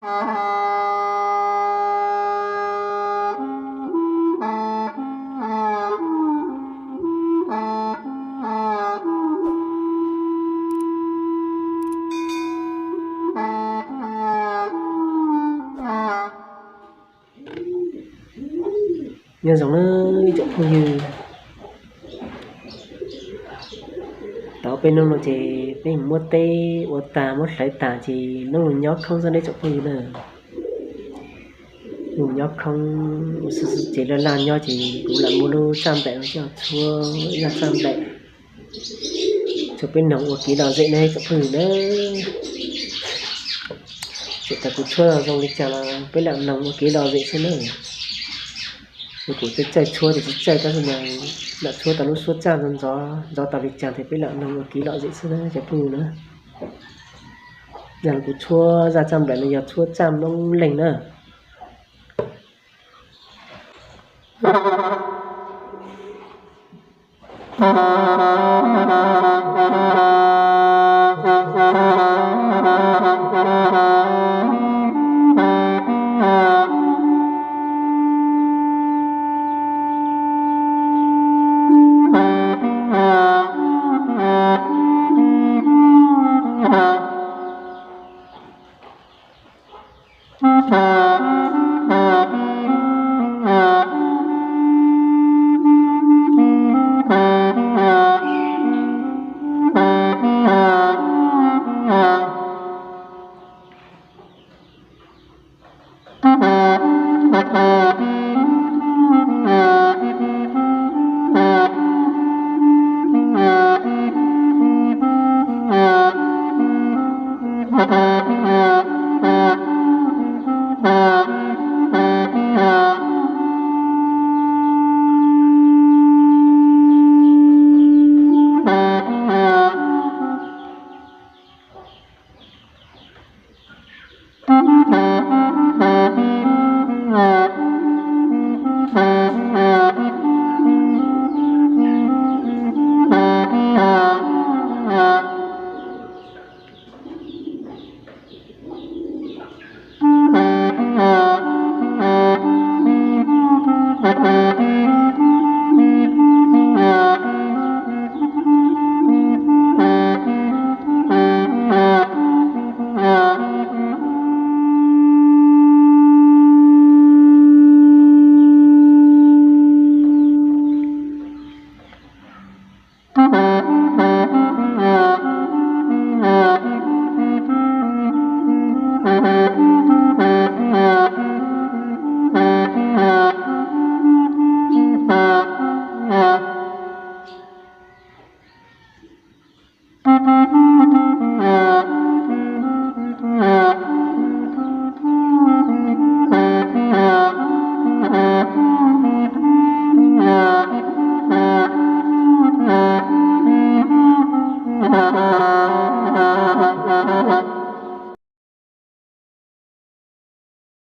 Nyob zoo nawb ib tsoom phooj ywg, tau peb hnub no ces peb muab teb ua tag muab hlawv tag ces hnub no nyob khoob xwb nawb ib tsoom phooj ywg na. Hnub no nyob khoob ua xwb xwb ces laj laj nyob ces kuv lam muab lub tsaj nplaim no coj txhua zaj tsaj nplaim rau peb noog ua kev lom zem nawb ib tsoom phooj ywg na. Txawm tias kuv tshuab zoo li cas los peb lam noog ua kev lom zem xwb na. Ces kuv txawj txawj tshuab ces tsis txawj tab sis mas lam tshuab tau lub suab tsaj ntxov ntxov tau li cas ces peb lam noog ua kev lom zem xwb na cov phooj ywg na. Yog kuv tshuab zaj tsaj nplaim no yog tshuab tsaj Moob Leeg na.